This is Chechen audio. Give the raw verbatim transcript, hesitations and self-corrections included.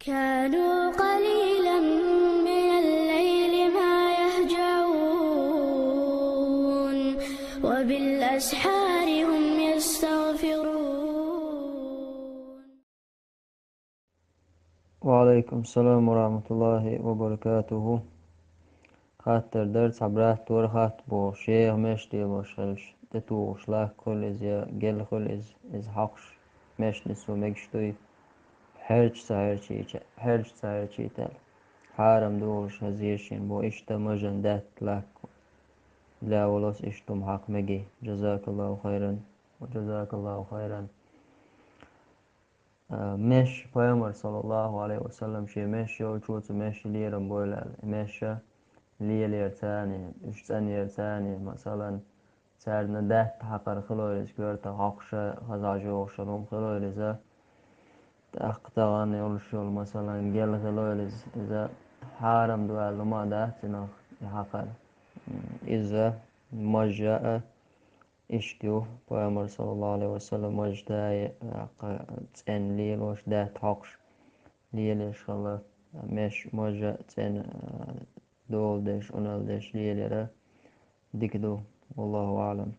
كانوا قليلا من الليل ما يهجعون وبالأسحار هم يستغفرون. وعليكم السلام ورحمة الله وبركاته. Хаттар дар, цхьа брат вара хатта бохуш, шех мешт лелош хилча, тӀетухуш лакха хуьлу иза я гел хуьлу иза, иза хьокхуш мешт нисо мегаш дуй? Хьерча ца хьерчийча, хьерча ца хьерчийта аьлла. Хьарам ду олуш хеза шена боху, иштта мажан даьтта лакха лаьвалос иштта хӀума хьакха мегий? جزاك الله خيرا وجزاك الله خيرا. А, меш, Пайхамар, саллаллаху алейхи ва саллям, шен меш йолчо цу меш лерам бойла аьлла. И меш лелера царна, уьш цӀанъера царна, масалан, царна даьтта хьакхар хилойла иза, коьрта хьокхуша, хаза жохуша лум хилойла иза. ТӀаккха тахана йолуш йолу, масалан, гел хилойла иза, иза хьарам ду аьлла лума дац цунах и хьакхар. Иза мажа а, Иштта ю, Пайхамар, саллаллаху алейхи ва саллям, мажа тае, а, кха-, цӀена лелош, даьтта хьокхуш лелаш хилла, меш, мажа, цӀена, а, дола деш, унал деш лелира дика ду. والله أعلم.